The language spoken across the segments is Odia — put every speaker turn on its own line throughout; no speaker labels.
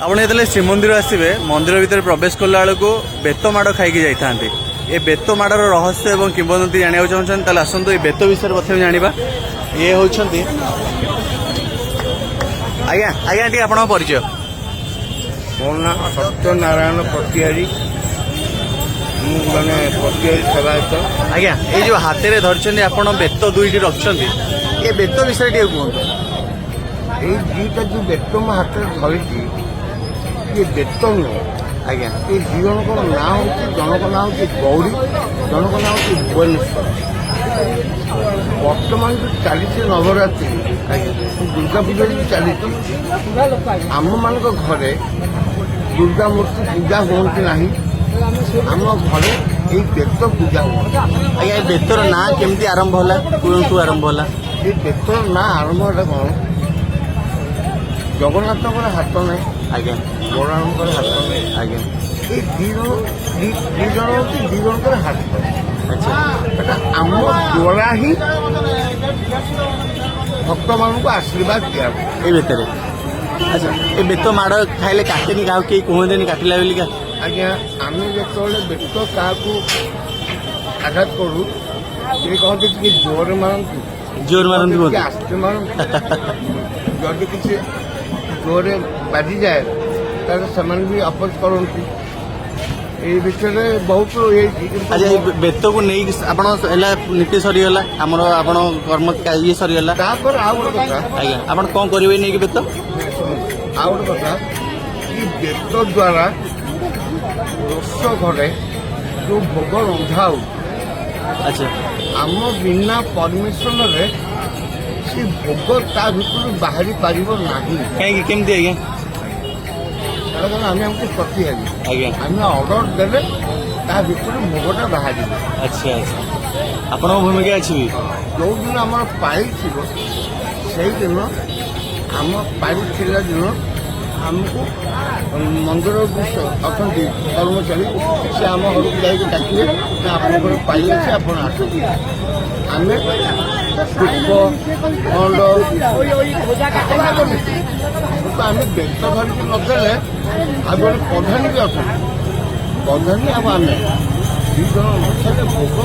ଆପଣ ଯେତେବେଳେ ଶ୍ରୀମନ୍ଦିର ଆସିବେ, ମନ୍ଦିର ଭିତରେ ପ୍ରବେଶ କଲା ବେଳକୁ ବେତ ମାଡ଼ ଖାଇକି ଯାଇଥାନ୍ତି। ଏ ବେତ ମାଡ଼ର ରହସ୍ୟ ଏବଂ କିମ୍ବଦନ୍ତୀ ଜାଣିବାକୁ ଚାହୁଁଛନ୍ତି, ତାହେଲେ ଆସନ୍ତୁ, ଏ ବେତ ବିଷୟରେ ପ୍ରଥମେ ଜାଣିବା। ଇଏ ହେଉଛନ୍ତି ଆଜ୍ଞା। ଆଜ୍ଞା, ଟିକେ ଆପଣଙ୍କ ପରିଚୟ।
ମୋ ନାଁ ସତ୍ୟନାରାୟଣ ପ୍ରତିହାରୀ। ମୁଁ ଜଣେ ପ୍ରତିହାରୀ ସେବାୟତ।
ଆଜ୍ଞା, ଏଇ ଯୋଉ ହାତରେ ଧରିଛନ୍ତି ଆପଣ, ବେତ ଦୁଇଟି ରଖିଛନ୍ତି, ଏ ବେତ ବିଷୟରେ ଟିକେ କୁହନ୍ତୁ।
ଏଇ ଦୁଇଟା ଯୋଉ ବେତ ମୋ ହାତରେ ଧରିଛି, ଇଏ ବେତ ନୁହଁ। ଏ ଦୁଇ ଜଣଙ୍କର ନାଁ ହେଉଛି, ଜଣଙ୍କ ନାଁ ହେଉଛି ଗୌରୀ, ଜଣଙ୍କ ନାଁ ହେଉଛି ଭୁବନେଶ୍ୱର। ବର୍ତ୍ତମାନ ଯୋଉ ଚାଲିଛି ନବରାତ୍ରି, ଦୁର୍ଗା ପୂଜା ଯୋଉ ଚାଲିଛି, ଆମମାନଙ୍କ ଘରେ ଦୁର୍ଗା ମୂର୍ତ୍ତି ପୂଜା ହୁଅନ୍ତି ନାହିଁ। ଆମ ଘରେ ଏଇ ବେତ ପୂଜା ହୁଅନ୍ତି।
ଆଜ୍ଞା, ଏ ବେତର ନାଁ କେମିତି ଆରମ୍ଭ ହେଲା? କେଉଁଠୁ ଆରମ୍ଭ ହେଲା?
ଏଇ ବେତର ନାଁ ଆରମ୍ଭ ହେଲା କ'ଣ, ଜଗନ୍ନାଥଙ୍କର ହାତ ନାହିଁ, ବଳରାମଙ୍କର ହାତ ନାହିଁ। ଏଇ ଦି ଜଣ ହେଉଛି ଦି ଜଣଙ୍କର ହାତ। ଏଟା ଆମ ଦ୍ୱାରା ହିଁ ଭକ୍ତମାନଙ୍କୁ ଆଶୀର୍ବାଦ ଦିଆହୁଏ।
ଏଇ ବେତରେ। ଆଚ୍ଛା, ଏ ବେତ ମାଡ଼ ଖାଇଲେ କାଟେନି? କାହାକୁ କେହି କୁହନ୍ତିନି କାଟିଲା ବୋଲିକା?
ଆଜ୍ଞା, ଆମେ ଯେତେବେଳେ ବେତ କାହାକୁ ଆଘାତ କରୁ, ସେ କହନ୍ତି ଟିକେ ଜୋରରେ ମାରନ୍ତୁ।
ଜୋର ମାରନ୍ତି
ଟିକେ
କୁହନ୍ତି।
ଆସ୍ତେ ମାରନ୍ତୁ। ଯଦି କିଛି ଜୋରରେ ବାଜିଯାଏ, ତାହେଲେ ସେମାନେ ବି ଅପୋଜ କରନ୍ତି। ଏଇ ବିଷୟରେ ବହୁତ ହେଇଛି, କିନ୍ତୁ
ଆଚ୍ଛା, ଏଇ ବେତକୁ ନେଇକି ଆପଣ ହେଲା ନୀତି ସରିଗଲା ଆମର, ଆପଣ କର୍ମ ଇଏ ସରିଗଲା।
ତାପରେ ଆଉ ଗୋଟେ କଥା।
ଆଜ୍ଞା, ଆପଣ କଣ କରିବେ ନେଇକି ବେତ?
ଶୁଣନ୍ତୁ, ଆଉ ଗୋଟେ କଥା କି ବେତ ଦ୍ୱାରା ରୋଷ ଘରେ ଯୋଉ ଭୋଗ ରନ୍ଧା ହଉଛି, ଆମ ବିନା ପରମିଶନରେ ସେ ଭୋଗ ତା ଭିତରୁ ବାହାରି ପାରିବ ନାହିଁ।
କାହିଁକି, କେମିତି ଆଜ୍ଞା?
ସେଟା କାରଣ ଆମେ ଆମକୁ ପ୍ରତିହାରୀ। ଆମେ ଅର୍ଡର ଦେଲେ ତା ଭିତରୁ ଭୋଗଟା ବାହାରିବ।
ଆଚ୍ଛା ଆଚ୍ଛା ଆପଣଙ୍କ ଭୂମିକା ଅଛି ବି।
ଯୋଉଦିନ ଆମର ପାଳି ଥିବ, ସେଇଦିନ ଆମ ପାଳି ଥିଲା ଦିନ ଆମକୁ ମନ୍ଦିର ଯୋଉ ଅଛନ୍ତି କର୍ମଚାରୀ, ସେ ଆମ ଘରକୁ ଯାଇକି ଡାକିବେ ନା, ଆପଣଙ୍କର ପାଳି ଅଛି, ଆପଣ ଆସନ୍ତୁ। ଆମେ ଧୂପ ଖଣ୍ଡ କିନ୍ତୁ ଆମେ ବେତ ଧରିକି ନଦେଲେ, ଆଉ ଜଣେ ପ୍ରଧାନୀ ବି ଅଛନ୍ତି, ପ୍ରଧାନୀ ଆଉ ଆମେ ଦି ଜଣ ନଥିଲେ ଭୋଗ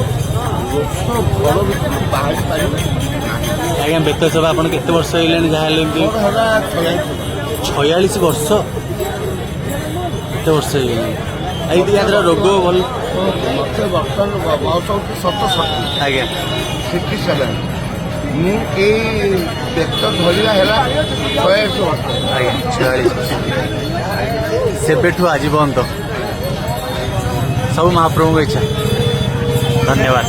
ରୋଷ ଘର ଭିତରୁ ବାହାରି ପାରିବେ ନାହିଁ।
ଆଜ୍ଞା, ବେତ ସେବା ଆପଣ କେତେ ବର୍ଷ ହେଇଗଲାଣି ଯାହା ହେଲେ ଏମିତି?
ମୋର ହେଲା 46 ବର୍ଷ।
46 ବର୍ଷ? କେତେ ବର୍ଷ ହେଇଗଲାଣି। ଏଇ ୟା ଦ୍ୱାରା ରୋଗ ଭଲ?
ଶୁଣନ୍ତୁ, ମତେ ବର୍ତ୍ତମାନ ବୟସ ହେଉଛି 67। 67। ମୁଁ ଏଇ ବେତ ଧରିବା ହେଲା 46 ବର୍ଷ।
ଆଜ୍ଞା, 46 ବର୍ଷ। ସେବେଠୁ ଆଜି ପର୍ଯ୍ୟନ୍ତ ସବୁ ମହାପ୍ରଭୁଙ୍କ ଇଚ୍ଛା। ଧନ୍ୟବାଦ।